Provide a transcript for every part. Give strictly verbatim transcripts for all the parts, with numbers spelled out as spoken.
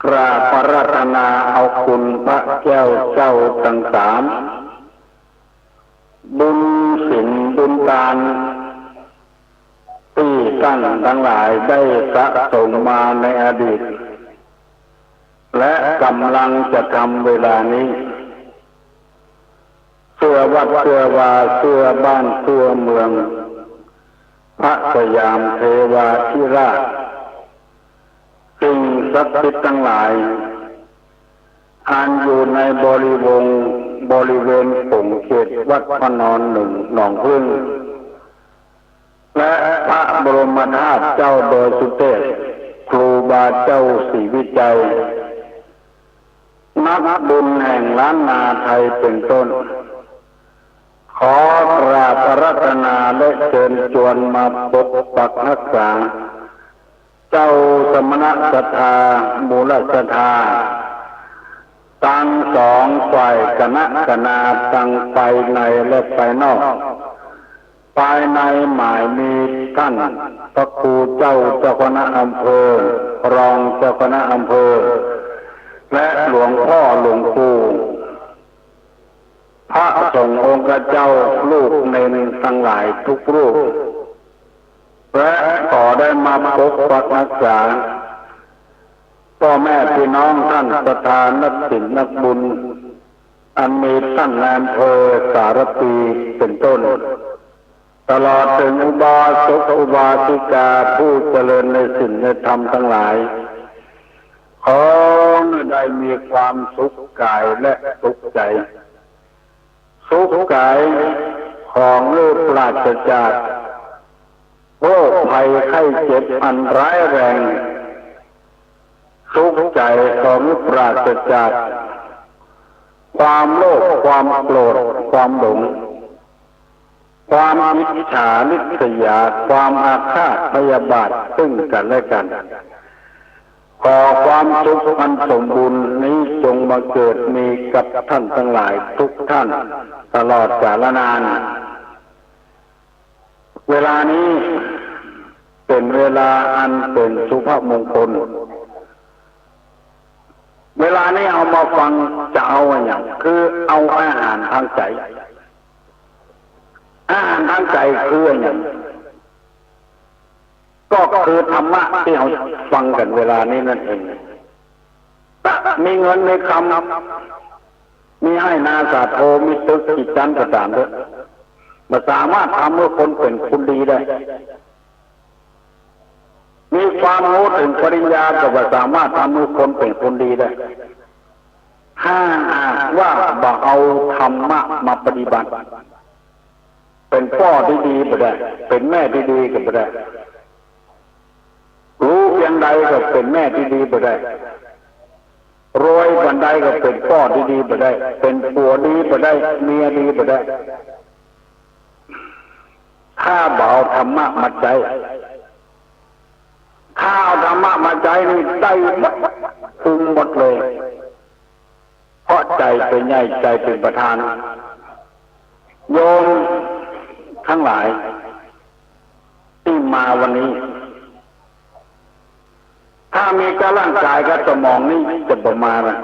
กราบอาราธนาเอาคุณพระแก้วเจ้าทั้งสาม บุญศีลบุญตาน ตี้ต้านตังหลายได้สะสมมาในอดีต และก่ำลังจะทำเวลานี้ เสื้อวัดเสื้อวา เสื้อบ้านเสื้อเมือง พระสยามเทวาธิราช สิ่งศักดิ์สิทธิ์ตังหลาย อันอยู่ในบริวง บริเวณขงเขตวัดพระนอนหนึ่งหนองผึ้ง และพระบรมธาตุเจ้าดอยสุเทพ ครูบาเจ้าศรีวิชัย นักบุญแห่งล้านนาไทยเป็นต้น ขอกราบอาราธนาและเชิญชวนมาปกปักรักษา เจ้าสมณศรัทธา มูลศรัทธา ตังสองฝ่ายคณะคณาตังภายในและภายนอก ภายในหมายมีต้านพระครูเจ้าเจ้าคณะอำเภอ รองเจ้าคณะอำเภอ และหลวงพ่อหลวงปู่ พระสงฆ์องค์เจ้า ลูกเณรตังหลายทุกรูป และขอได้มาปกปักรักษา ป้อแม่ปี้น้องต้านศรัทธานักศีลนักบุญ อันมีต้านนายอำเภอสารภีเป็นต้น ตลอดเถิงอุบาสกอุบาสิกาผู้เจริญในศีลในธรรมตังหลาย ขอได้มีความสุขกายและสุขใจ๋ สุขกายขอหื้อปราศจากโรคภัยไข้เจ็บอันร้ายแรง สุขใจ๋ขอหื้อปราศจากความโลภ ความโกรธ ความหลง ความอิจฉาริษยา ความอาฆาตพยาบาทซึ่งกั๋นและกั๋น ขอความสุขอันสมบูรณ์นี้จงบังเกิดมีกับต้านตังหลายทุกต้าน ตลอดกาลนาน เวลานี้เป๋นเวลาอันเป๋นสุภมงคล เวลานี้เอามาฟังจะเอาอะหยัง คือเอาอาหารตางใจ๋ อาหารตางใจ๋คืออะหยัง ก็คือธรรมะตี้เฮาฟังกั๋นเวลานี้นั่นเอง มีเงินมีกำ มีไฮ่นาสาโท มีตึกกี่จั้นก็ต๋ามเต๊อะ บ่สามารถทำหื้อคนเป๋นคนดีได้ มีความฮู้เถิงปริญญาก็บ่สามารถทำหื้อคนเป๋นคนดีได้ ถ้าหากว่าบ่เอาธรรมะมาปฏิบัติ เป๋นป้อตี้ดีบ่ได้ เป๋นแม่ตี้ดีก็บ่ได้ ฮู้เปียงใดก็เป๋นแม่ตี้ดีบ่ได้ รวยปานใดก็เป๋นป้อตี้ดีบ่ได้ เป๋นผัวดีบ่ได้ เมียดีบ่ได้ ถ้าบ่เอาธรรมะมาใจ๊ ถ้าเอาธรรมะมาใจ๊นี่ได้หมด คุมหมดเลย เพราะใจ๋เป๋นใหญ่ ใจ๋เป๋นประธาน โยมตังหลายตี้มาวันนี้ ถ้ามีก้าร่างกายกับสมองนี่จะบ่มาละ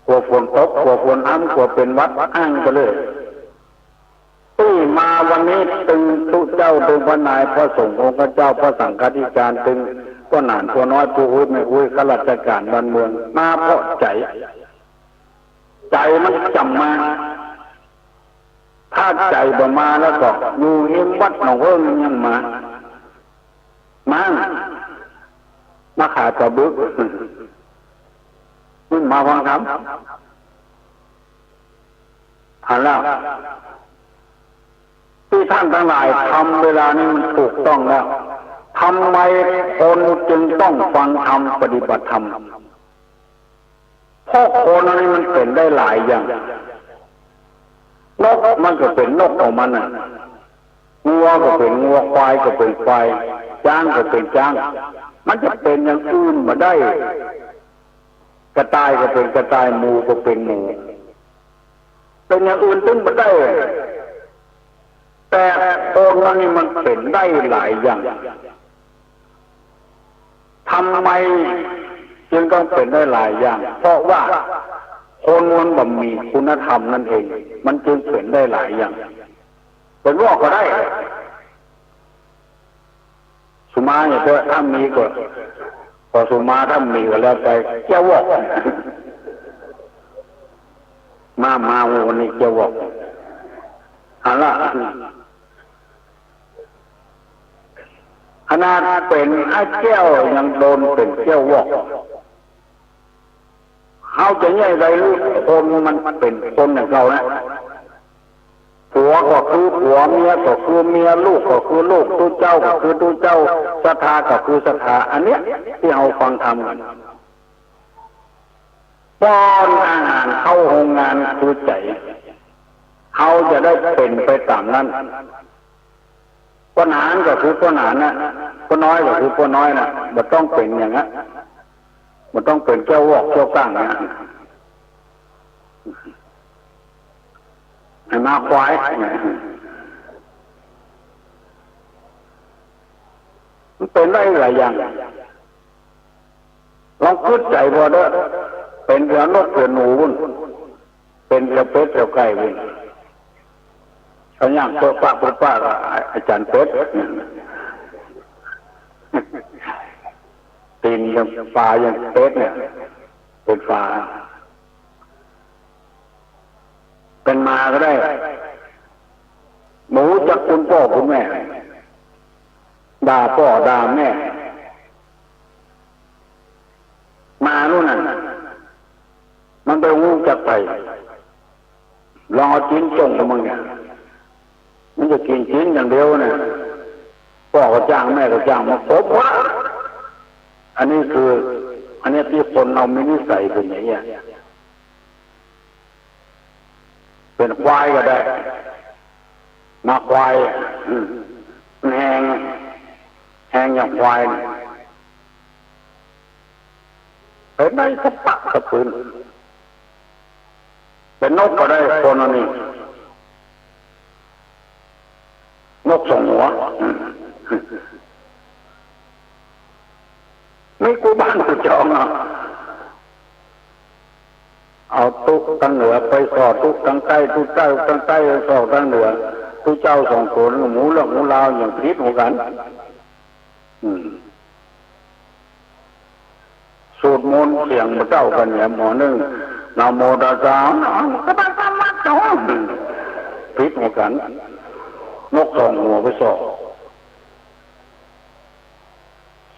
กั๋วฝนตก กั๋วฝนอำ กั๋วเป๋นหวัด อ้างไปเลย ตี้มาวันนี้ตึงตุ๊เจ้า ตึงพระนาย พระสงฆ์องค์เจ้า พระสังฆาธิการ ตึงป้อหนานป้อน้อย ป้ออุ๊ยแม่อุ๊ย ข้าราชการบ้านเมือง มาเพราะใจ๋ ใจ๋มันจ๋ำมา ถ้าใจ๋บ่มาแล้วก็ อยู่ฮิมวัดหนองเอิ้งยังมา มา มาขายปลาบึก มันมาฟังธรรม หันแล้ว ตี้ต้านตังหลายทำเวลานี้มันถูกต้องแล้ว ทำไมคนจึงต้องฟังธรรม ปฏิบัติธรรม เพราะคนอันนี้มันเป๋นได้หลายอย่าง นกมันก็เป๋นนกของมันน่ะ งัวก็เป๋นงัว ควายก็เป๋นควาย จ๊างก็เป๋นจ๊าง มันจะเป๋นอย่างอื่นบ่ได้ กระต่ายก็เป๋นกระต่าย หมูก็เป๋นหมู เป๋นอย่างอื่นตึงบ่ได้ แต่คนอันนี้มันเป๋นได้หลายอย่าง ท ทำไมจึงต้องเป๋นได้หลายอย่าง เพราะว่าคนมันบ่มีคุณธรรมนั่นเอง มันจึงเป๋นได้หลายอย่าง เป๋นวอกก็ได้ สุมาอย่าเถอะ ถ้ามีก็ ก็สุมา ถ้ามีก็แล้วไป เกี้ยววอก มา มาวันนี้เกี้ยววอก เอาละ ขนาดเป๋นอ้ายแก้วยังโดนเป๋นเกี้ยววอก เฮาจะเยียะใด คนมันเป๋นคนอย่างเก่านะ ผัวก็คือผัว เมียก็คือเมีย ลูกก็คือลูก ตุ๊เจ้าก็คือตุ๊เจ้า ศรัทธาก็คือศรัทธา อันเนี้ยตี้เฮาฟังธรรมกั๋น ป้อนอาหารเข้าโฮงงานคือใจ๋ เฮาจะได้เป๋นไปต๋ามนั้น ป้อนอาหารก็คือป้อนอาหารนะ ป้อน้อยก็คือป้อน้อยนะ บ่ต้องเป๋นอย่างนั้น บ่ต้องเป๋นเกี้ยววอกเกี้ยวก้างนะ ไอ้หมาควาย มันเป๋นได้หลายอย่าง ลองกึ๊ดใจ๋บ่เต๊อะ เป๋นเสือนกเสือหนูปุ้น เป๋นเสือเป็ดเสือไก่ปุ้น เขาย่างเปื้อปะเปื้อปะก็อาจ๋ารย์เป็ด ตี๋นยังป๋ายังเป็ดเนี่ย เป๋นป๋า เป๋นหมาก็ได้ บ่ฮู้จักคุณป้อคุณแม่ ด่าป้อด่าแม่ หมาโน้นน่ะ มันบ่ฮู้จักใผ ลองเอาจิ๊นจ้งกับมึงเนี่ย มันจะกิ๋นจิ๊นอย่างเดียวเนี่ย ป้อก็จ้าง แม่ก็จ้าง มันครบหมดละ อันนี้คือ อันนี้ตี้คนเฮามีนิสัยเป๋นอย่างเนี้ย เป๋นควายก็ได้ หมาควาย อืม มันแฮง แฮงอย่างควาย เป๋นได้สะปะสะปืน เป๋นนกก็ได้คนอันนี้ นกสองหัว อืม มีกู้บ้านกู้จองอะ เอาตุ๊ตังเหนือไปส่อตุ๊ตังใต้ ตุ๊ใต้ตังใต้ไปส่อตังเหนือ ตุ๊เจ้าสองตั๋วนั้นก็หมู่เรื่องหมู่ราวอย่างผิดหัวกั๋น อืม สูตรมนต์เสียงบ่เต้ากั๋นเนี่ย หม่อนึ่ง นะโมตัสสะ นะโมตัสสะ นะโมตัสสะ ผิดหัวกั๋น นกสองหัวไปส่อ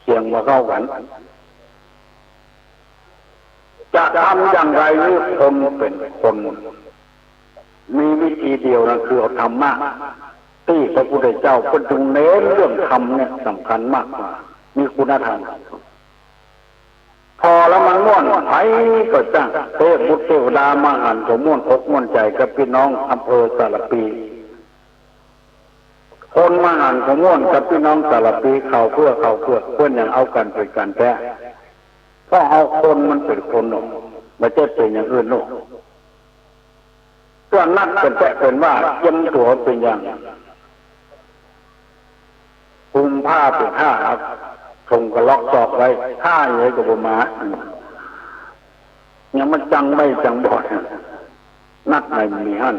เสียงบ่เข้ากั๋น จะทำอย่างไรหื้อคนเป๋นคน มีวิธีเดียวนะ คือเอาธรรมะ ตี้พระพุทธเจ้าเปิ้นจึงเน้นเรื่องธรรมเนี่ยสำคัญมากกว่า มีคุณธรรม ผ่อแล้วมันม่วน ใผก็จ้าง เตวบุตรเตวดามาหั้นก็ม่วนอกม่วนใจ๋กับปี้น้องอำเภอสารภี คนมาหั้นก็ม่วนกับปี้น้องสารภี เข้าเปื้อ เข้าเปื้อ เปิ้นยังเอากั๋นเป๋นกั๋นแต๊ เพราะเอาคนมันเป๋นคนเนาะ บ่ใจ้เป๋นอย่างอื่นเนาะ ก็นัดกั๋นแต๊เป๋นว่า เจียมตั๋วเป๋นอย่าง กุมผ้าเป๋นผ้าครับ ถงกะล็อกซอกไว้ ผ้าใหญ่ก็บ่มา ยังมาจังใบ้จังบ่อน นัดในมีหั้น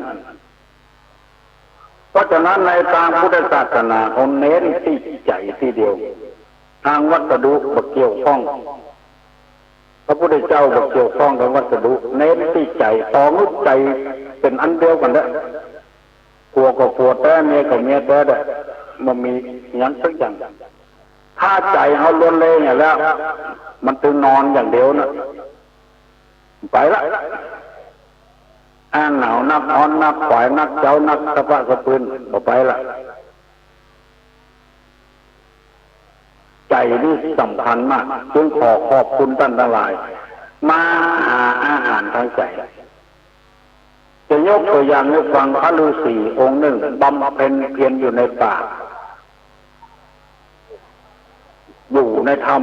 เพราะฉะนั้นในตางพุทธศาสนาเขาเน้นตี้ใจ๋ตี้เดียว ตางวัสดุบ่เกี่ยวข้อง พระพุทธเจ้าบ่เกี่ยวข้องกับวัสดุ เน้นตี้ใจ๋ ตองใจ๋เป๋นอันเดียวกั๋นแหละ ผัวก็ผัวแต๊ เมียก็เมียแต๊แหละ บ่มีหยังสักอย่าง ถ้าใจ๋เฮาล้วนเล่เนี่ยแล้ว มันตึงนอนอย่างเดียวนะ ไปละ อ้างหนาวนัก ฮ้อนนัก ขวายนัก เจ๊านัก สะปะสะปืน บ่ไปละ ใจ๋นี่สำคัญมาก จึงขอขอบคุณต้านตังหลาย มาหาอาหารตางใจ๋ จะยกตั๋วอย่างหื้อฟัง พระฤๅษีองค์นึ่งบำเพ็ญเพียรอยู่ในป่า อยู่ในถ้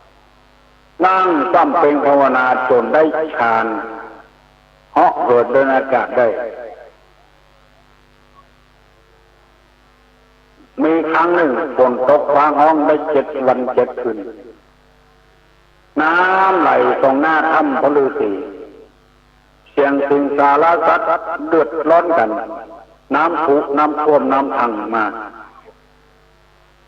ำ นั่งบำเพ็ญภาวนาจ๋นได้ฌาน เหาะเหินเดินอากาศได้ มีครั้งนึ่งฝนตกฟ้าฮ้องได้เจ็ดวันเจ็ดคืน น้ำไหลตรงหน้าถ้ำพระฤๅษี เสียงสิงสารสัตว์เดือดร้อนกั๋น น้ำผุ น้ำท่วม น้ำพังมา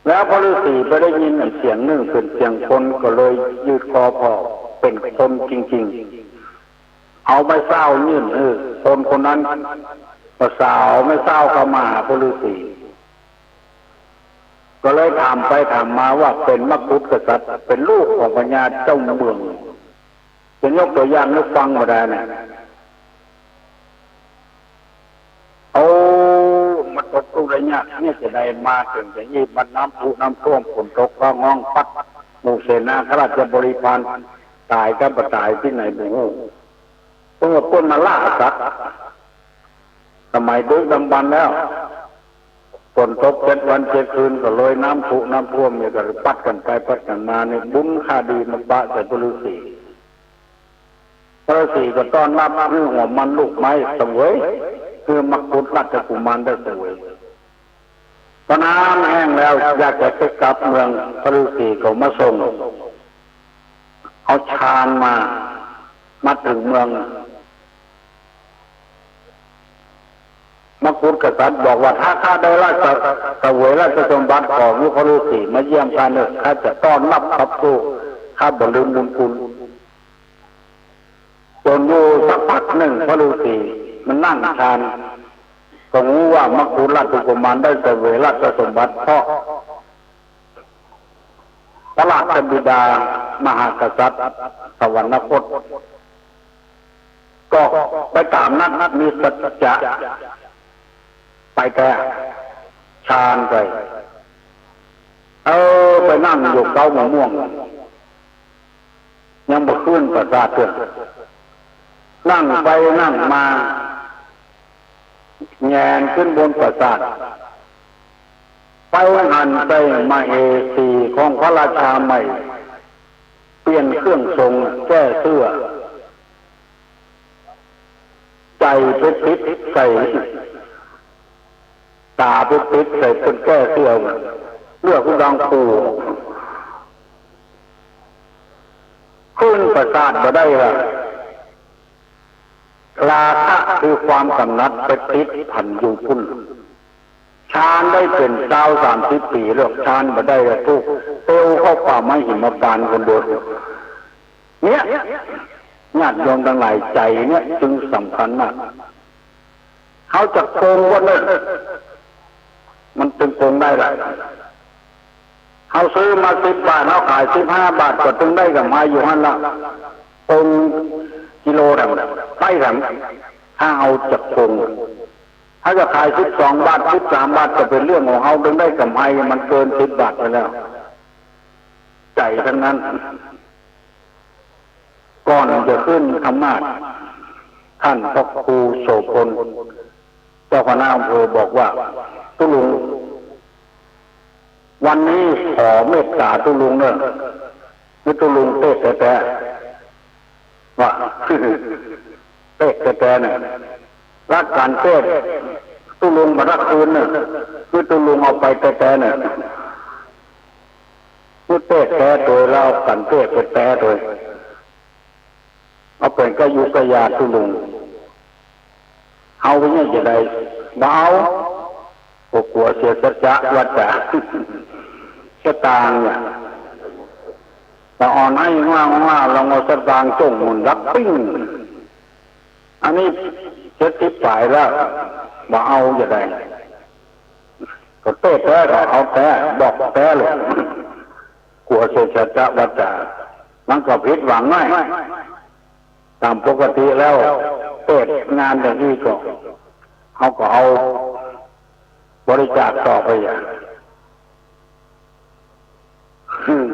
แล้วพระฤๅษีไปได้ยินเสียงนึ่งเป๋นเสียงคน ก็เลยยืดคอผ่อ เป๋นคนจริงๆ เอาไม้เส้ายื่นหื้อ คนคนนั้นก็สาวไม้เส้าเข้ามาหาพระฤๅษี ก็เลยถามไปถามมาว่าเป๋นมกุฏกษัตริย์ เป๋นลูกของพญาเจ้าเมือง จะยกตัวอย่างหื้อฟังบ่ดายนะ โอ้ มาตกทุกข์ได้ยากเนี่ย จะได้มาเถิงจะอี้ บัดน้ำผุน้ำท่วม ฝนตกฟ้าฮ้อง ปั๊ดหมู่เสนาข้าราชบริพารต๋ายกับบ่ต๋ายตี้ไหนบ่ฮู้ เปิ้นว่าเปิ้นมาล่าสัตว์ สมัยดึกดำบรรพ์แล้ว ฝนตกเจ็ดวันเจ็ดคืน ก็เลยน้ำผุน้ำท่วมเนี่ย ก็ปั๊ดกั๋นไปปั๊ดกั๋นมาเนี่ย บุญข้าดีมาปะใส่พระฤๅษี พระฤๅษีก็ต้อนรับหื้อหอมมันลูกไม้เสวย หื้อมกุฏราชกุมารได้เสวย พอน้ำแห้งแล้วอยากจะกลับเมือง พระฤๅษีก็มาส่ง เอาฌานมา มาเถิงเมือง มกุฏกษัตริย์บอกว่า ถ้าข้าได้ราช เสวยราชสมบัติ ขอหื้อพระฤๅษีมาเยี่ยมข้าเน่อ ข้าจะต้อนรับขับสู้ ข้าบ่ลืมบุญคุณ จนอยู่สักพักนึ่ง พระฤๅษีมันนั่งฌาน ก็ฮู้ว่ามกุฏราชกุมารได้เสวยราชสมบัติ เพราะพระราชบิดามหากษัตริย์สวรรคต ก็ไปต๋ามนัด มีสัจจะไปแต๊ ฌานไป เออ ไปนั่งอยู่เก๊ามะม่วง ยังบ่ขึ้นปราสาทเตื้อ นั่งไปนั่งมา แหงนขึ้นบนปราสาท ไปหันใส่มเหสีของพระราชาใหม่ เปลี่ยนเครื่องทรง แก้เสื้อ ใจ๋ไปติดใส่ ต๋าไปติดใส่เปิ้นแก้เสื้อ เลือดกำลังปู ขึ้นปราสาทบ่ได้ละ ราคะคือความกำหนัดไปติดพันอยู่ปุ้น ฌานได้เป๋นซาวสามสิบปี๋แล้ว ฌานบ่ได้ละ ถูกเตียวเข้าป่าไม้หิมพานต์คนเดียว เนี่ย ญาติโยมตังหลาย ใจ๋เนี่ยจึงสำคัญมาก เฮาจะโกงบ่เนิ่น มันตึงโกงได้ละ เฮาซื้อมาสิบบาท เฮาขายสิบห้าบาท ก็ตึงได้ก๋ำไรอยู่หั้นละ โกงกิโลแถม ไปแถม ถ้าเฮาจะโกง เฮาจะขายสิบสองบาท สิบสามบาท ก็เป๋นเรื่องของเฮา ตึงได้ก๋ำไร มันเกินสิบบาทไปแล้ว ใจ๋ตังนั้น ก่อนจะขึ้นธรรมาสน์ ต้านพระครูโสภณ เจ้าคณะอำเภอบอกว่า ตุ๊ลุง วันนี้ขอเมตต๋าตุ๊ลุงเน่อ หื้อตุ๊ลุงเตศน์แต๊ๆ ว่า เตศน์แต๊ๆ เนี่ย รักก๋านเตศน์ ตุ๊ลุงบ่ฮักคืนเน่อ หื้อตุ๊ลุงเอาไปแต๊ๆ เนี่ย หื้อเตศน์แต๊โตย แล้วเอาก๋านเตศน์ไปแต๊โตย เอาเป๋นกะยุกะยาตุ๊ลุง เฮาเนี่ยจะได้บ่เอา ก็กั๋วเสียสัจจะวาจา สตางค์เนี่ย แต่อ่อนให้ว่า ว่าลองเอาสตางค์จ้งหมุนลักปิ้ง อันนี้เจ็ดสิบป๋ายแล้ว บ่เอาจะได้ ก็เตศน์แต๊ก็เอาแต๊ บอกแต๊เลย กั๋วเสียสัจจะวาจา มันก็ผิดหวังหน้อย ต๋ามปกติแล้ว เตศน์งานอย่างอี้ก็ เฮาก็เอาบริจาคต่อไปอย่าง อืม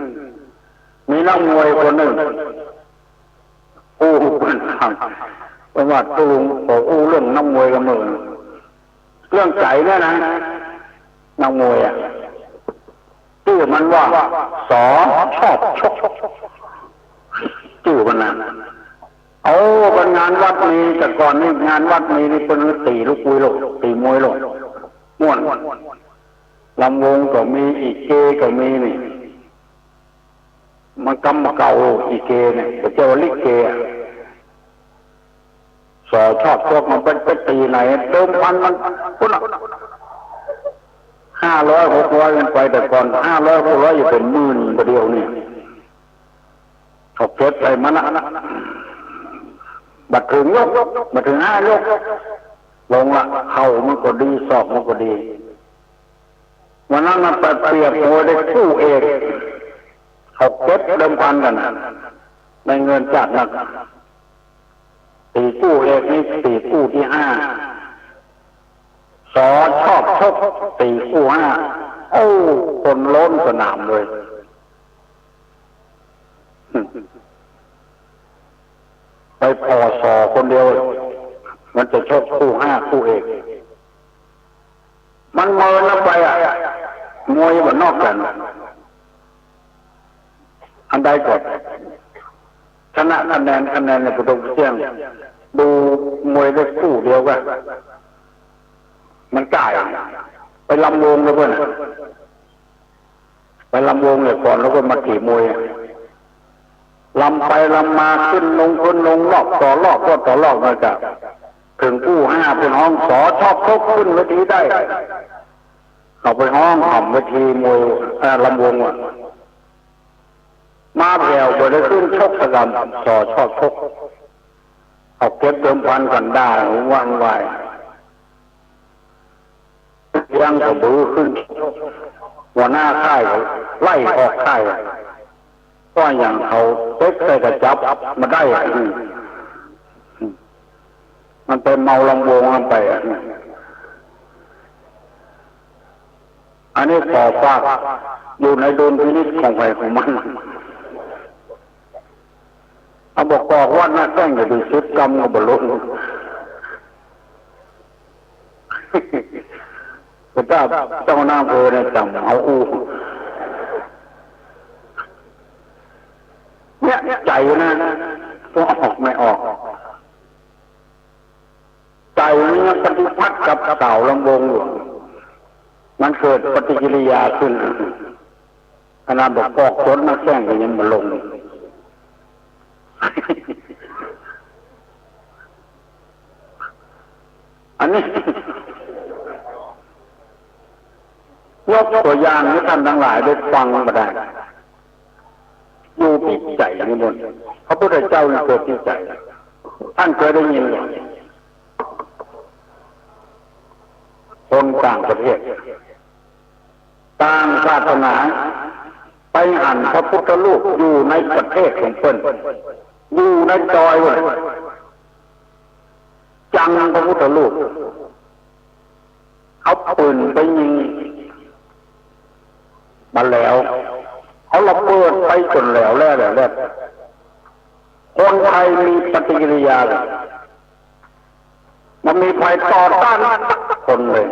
มีนักมวยคนนึ่ง อู้ปัญหา เปิ้นว่าตุ๊ลุง ขออู้เรื่องนักมวยกับมึง เรื่องใจ๋เนี่ยนะ นักมวยอะ จื้อมันว่า สอ ชอบชก จื้อมันนะ โอ้ เปิ้นงานวัดมี แต่ก่อนนี่งานวัดมีนี่เปิ้นหื้อตี๋ลูกมวยโลก ตี๋มวยโลก ม่วน ลำวงก็มี อีเกก็มีนี่ มัน กำเก่า อีเกเนี่ย บ่ใจ้ว่าลิเกอะ สอชอบชกมันไป ไปตี๋ไหน เดิมพันมัน ปุ้นน่ะ ห้าร้อย หกร้อย มันไปแต่ก่อน ห้าร้อย หกร้อย จะเป๋นหมื่นบ่าเดี่ยวนี้ เขาเก็บใส่มันนะ บ่าเถิงยก บ่าเถิงห้ายก ลงละ เข่ามันก็ดี ศอกมันก็ดี วันนั้นมันไปเปรียบมวยได้คู่เอก เขาเก็บเดิมพันกั๋นน่ะ ได้เงินจากนัก ตี๋คู่เอกนี่ตี๋คู่ตี้ห้า สอชอบชกตี๋คู่ห้า โอ้ คนล้นสนามเลย ไปผ่อสอคนเดียว มันจะชกคู่ห้าคู่เอก มันเมินเอาไปอะ มวยบ่นอกกั๋น อันใดก็ชนะคะแนน คะแนนในผู้ตรงเสี่ยง ดูมวยได้คู่เดียวกั๋น มันก่าย ไปลำวงเลยเปิ้นน่ะ ไปลำวงเลยก่อน แล้วก็มาตี๋มวย ลำไปลำมา ขึ้นลงขึ้นลง รอบต่อรอบ รอบต่อรอบ มันก็เถิงคู่ห้า เปิ้นฮ้อง สอชอบชก ขึ้นเวทีได้ เขาไปฮ้องถ่อมเวทีมวย เอ่อ ลำวงอะ มาแผ่วบ่ได้ขึ้นชกสักกำ สอชอบชก เขาเก็บเดิมพันกั๋นได้ วุ่นวาย เสียงก็บือขึ้น หัวหน้าค่ายก็ไล่ออกค่าย เพราะอย่างเขาเต็กใส่กระจับมาได้อะ อืม มันไปเมาลำวงมันไปอะ อันนี้ขอฝากอยู่ในดุลพินิจของใผของมัน เอาบ่ากอกวัดนะ แข้งจะไปสิบกำก็บ่ลง แต่ถ้าเจ้าหน้าอำเภอเนี่ยจำเอาอู้ เนี่ย ใจ๋นะ ก็ออกไม่ออก ใจ๋มันยังปฏิพัทธ์กับสาวลำวงอยู่ มันเกิดปฏิกิริยาขึ้น ขนาดบ่ากอกจนนะ แข้งก็ยังบ่ลง อันนี้ ยกตั๋วอย่างหื้อต้านตังหลายได้ฟังบ่าได้ อยู่ตี้ใจ๋นี่หมด พระพุทธเจ้านี่เกิดตี้ใจ๋ ต้านเกยได้ยินบ่ คนต่างประเทศ ต่างศาสนา ไปหันพระพุทธรูปอยู่ในประเทศของเปิ้น อยู่ในดอยเว้ย จังพระพุทธรูป เอาปืนไปยิงบ่าแหลว เอาระเบิดไปจ๋นแหลวแหล่แหล่แหล่ คนไทยมีปฏิกิริยาเลย บ่มีใผต่อต้านสักคนเลย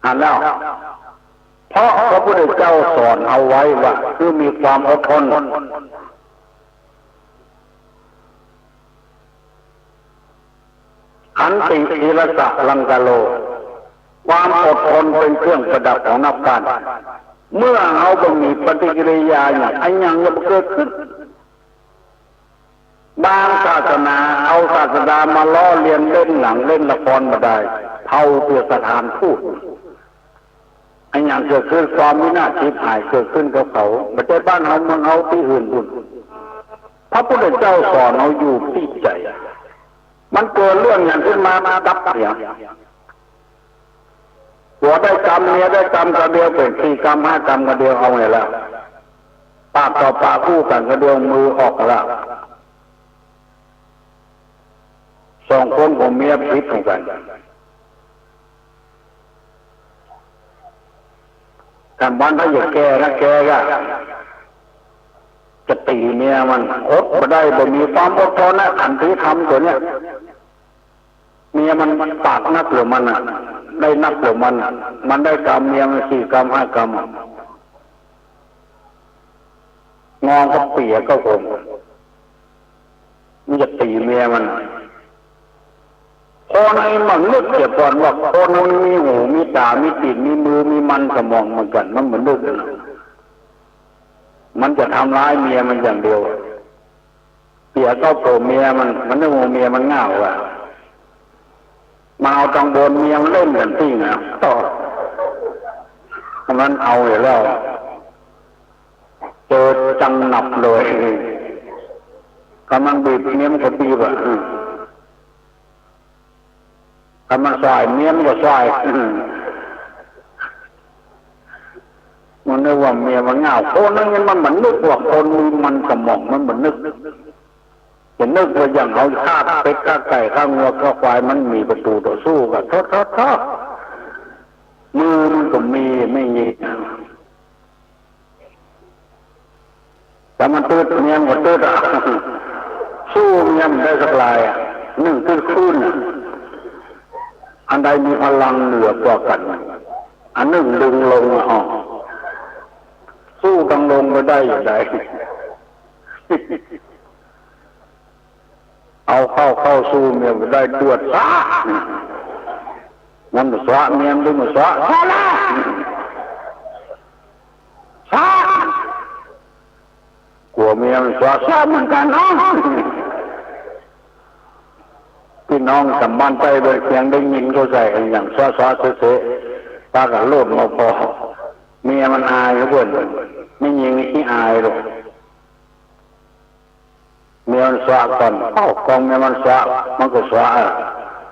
หันแล้ว เพราะพระพุทธเจ้าสอนเอาไว้ว่า คือมีความอดทน ขันติ สีลัสสะ ลังกาโล ความอดทนเป๋นเครื่องประดับของนักปราชญ์ เมื่อเฮาบ่มีปฏิกิริยาหยัง อะหยังก็บ่เกิดขึ้น บางศาสนาเอาศาสดามาล้อเลียนเล่นหนังเล่นละครบ่าได้ เผาเปื้อสถานทูต อะหยังเกิดขึ้น ความวินาศฉิบหายเกิดขึ้นกับเขา บ่ใจ้บ้านเฮาเมืองเฮาตี้อื่นปุ้น พระพุทธเจ้าสอนเฮาอยู่ตี้ใจ๋ มันเกิดเรื่องหยังขึ้นมาดับเสีย ผัวได้กำ เมียได้กำ กำเดียวเป๋นสี่กำห้ากำ กำเดียวเอาไงล่ะ ปากต่อปากอู้กั๋น กำเดียวมือออกแล้ว สองคนผัวเมียผิดกั๋น ถ้ามันถ้าจะแก้นะ แก้ก็จะตี๋เมียมัน อดบ่ได้ บ่มีความอดทนนะ ขันติธรรมตั๋วเนี้ย เมียมันปากนักเหลือมันน่ะ ได้นักเหลือมันน่ะ มันได้กำ เมียมันสี่กำห้ากำอะ งอก็เปียกก็ห่ม มันจะตี๋เมียมัน คนไอ้มันนึกเสียก่อนว่าคนมันมีหูมีต๋ามีตี๋นมีมือมีมันสมองเหมือนกั๋น มันบ่นึกนะ มันจะทำร้ายเมียมันอย่างเดียว เสียก็ผัวเมียมัน มันนึกว่าเมียมันเหงาอะ มาเอาตังบน เมียมันเล่นกั๋นติ๊งอะ มันเอาอยู่แล้ว เจิดจังหนับเลย ก๋ำลังบีบ เมียมันก็บีบอะอืม ก๋ำลังส่าย เมียมันก็ส่ายอืม มันนึกว่าเมียมันเหงา คนนั้นมันบ่นึกว่าคนมีมันสมองมันบ่นึก จะนึกว่าอย่างเฮาฆ่าเป็ดฆ่าไก่ฆ่างัวฆ่าควาย มันมีประตูต่อสู้กั๋น โธ่ โธ่ โธ่ มือมันก็มี ไม่มี แต่มันตึ๊ด เมียมันก็ตึ๊ดอะ สู้เมียมันได้สักลายอะ นึ่งตึ๊ดขึ้นอะ อันใดมีพลังเหนือกว่ากั๋น อันนึ่งดึงลงอะ อ้อ สู้ตังลงไปได้อย่างใด เอาเข้า เข้าสู้เมียบ่ได้ ดวดซะ มันบ่สวะ เมียมันบ่สวะ สวะละ สวะ กั๋วเมียมันสวะ สวะเหมือนกั๋นเนาะ ปี้น้องต๋ามบ้านใต้เมืองเคียงได้ยินเขาใส่กั๋นอย่างสวะ สวะเสะๆ ปากั๋นโลดมาปอ เมียมันอายเปิ้น แม่ญิงขี้อายลูก เมียมันสวะก่อน เอ้า กองเมียมันสวะ มันก็สวะ เออ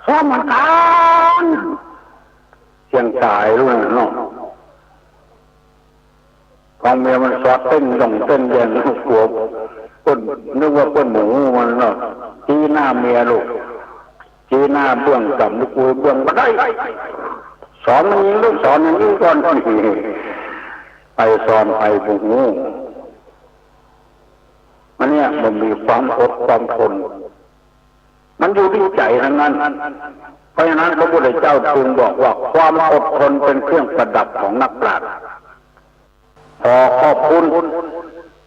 สวะเหมือนกั๋น เสียงต๋ายลูกเนาะ กองเมียมันสวะเต้นด่งเต้นแยง กั๋วเปิ้น นึกว่าเปิ้นบ่ฮู้มันเนาะ จี๊หน้าเมียลูก จี๊หน้าเบื้องต่ำ ลูกกูเบื้องบ่ได้ สอนมันยิงลูก สอนมันยิงก่อน ไปสอนไปบ่ฮู้ อันเนี้ยมันมีความอดความทน มันอยู่ตี้ใจ๋ทั้งนั้น เพราะฉะนั้นพระพุทธเจ้าจึงบอกว่าความอดทนเป็นเครื่องประดับของนักปราชญ์ ขอขอบคุณ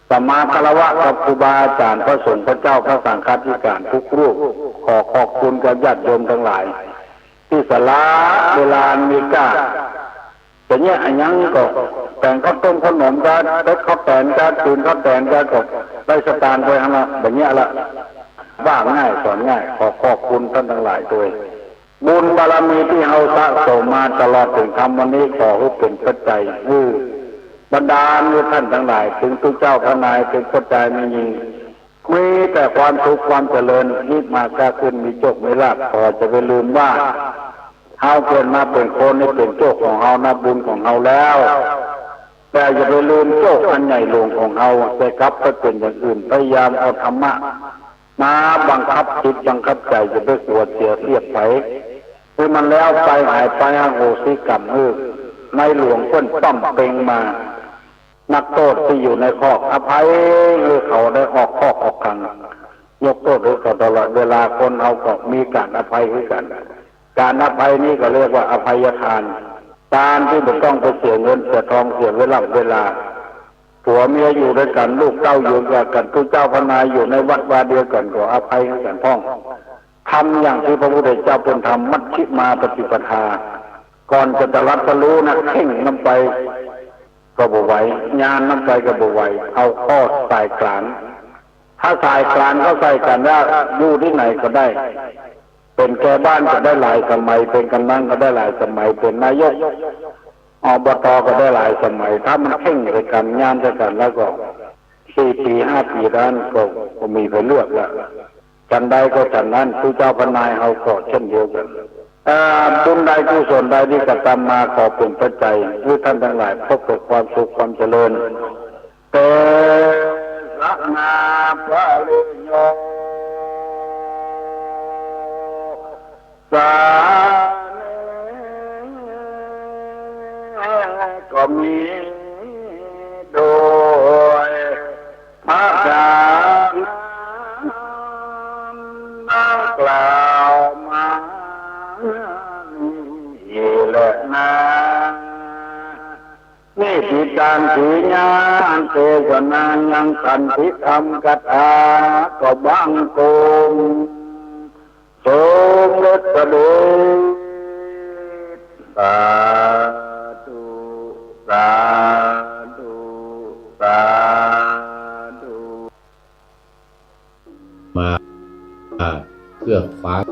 สัมมาคารวะกับครูบาอาจ๋ารย์ พระสงฆ์พระเจ้า พระสังฆาธิการทุกรูป ขอขอบคุณกับญาติโยมทั้งหลาย ตี้สละเวลาอันมีค่า แต่เนี่ยอะหยังก็ แต่งข้าวต้มข้าวหนมกั๋น เฮ็ดข้าวแตนกั๋น กิ๋นข้าวแตนกั๋น ก็ได้สตางค์ไปหั้นละ แบบเนี้ยละ ว่าง่ายสอนง่าย ขอขอบคุณท่านทั้งหลายตวย บุญบารมีตี้เฮาสะสมมาตลอดเถิงค่ำวันนี้ ขอหื้อเป๋นปัจจัยหื้อบรรดาลูกท่านตังหลาย เถิงตุ๊เจ้าพระนาย เถิงป้อจายแม่ญิง มีแต่ความสุขความเจริญ มีมาค้าขึ้น มีโจคมีลาภ ขอจะไปลืมว่า เฮาเกิดมาเป๋นคนนี่เป๋นโจคของเฮานะ บุญของเฮาแล้ว แต่อย่าไปลืมโจคอันใหญ่หลวงของเฮา แต่กลับไปเป๋นอย่างอื่น พยายามเอาธรรมะ มาบังคับจิตบังคับใจ๋ อย่าไปกั๋วเสียเปรียบใผ หื้อมันแล้วไปหายไป อโหสิกรรมหื้อ ในหลวงเปิ้นป้ำเต็งมา นักโต้ษตี้อยู่ในคอก อภัยหื้อเขาได้ออกคอกออกขัง ยกโต้ษหื้อเขาตลอดเวลา คนเฮาก็มีก๋านอภัยหื้อกั๋น ก๋านอภัยนี้ก็เรียกว่าอภัยทาน ก๋านตี้บ่ต้องไปเสียเงินเสียทอง เสียเวลา เวลา ผัวเมียอยู่ตวยกั๋น ลูกเต้าอยู่ตวยกั๋น ตุ๊เจ้าพระนายอยู่ในวัดวาเดียวกั๋น ก็อภัยหื้อกั๋นพ่อง ทำอย่างตี้พระพุทธเจ้าเปิ้นทำ มัชฌิมาปฏิปทา ก่อนจะตรัสรู้นะ เข่งนำไปก็บ่ไหว ญาณนำไปก็บ่ไหว เอาข้อสายก๋าน ถ้าสายก๋านเข้าใส่กั๋นแล้ว อยู่ตี้ไหนก็ได้ เป๋นแก่บ้านก็ได้หลายสมัย เป๋นก๋ำนันก็ได้หลายสมัย เป๋นนายก อบต ก็ได้หลายสมัย ถ้ามันเข่งใส่กั๋น ญาณใส่กั๋นแล้วก็ สี่ปี๋ห้าปี๋นั้นก็ ก็มีไปเลือกแล้ว ฉันใดก็ฉันนั้น ตุ๊เจ้าพระนายเฮาก็เช่นเดียวกั๋น เอ่อ บุญใดกุศลใดตี้กระทำมา ขอเป๋นปัจจัยหื้อท่านตังหลายพบกับความสุขความเจริญ เตสะนาปะริโยสานิ ก็มีโดย พระดานันกล่าวมานี้แลนา นิพพิตัง กิริยาอันเตสะนายังขันธิธรรมกถา ก็บังคม สมเด็จพระเดช สาธุ สาธุ สา มา อ่า เพื่อขวาง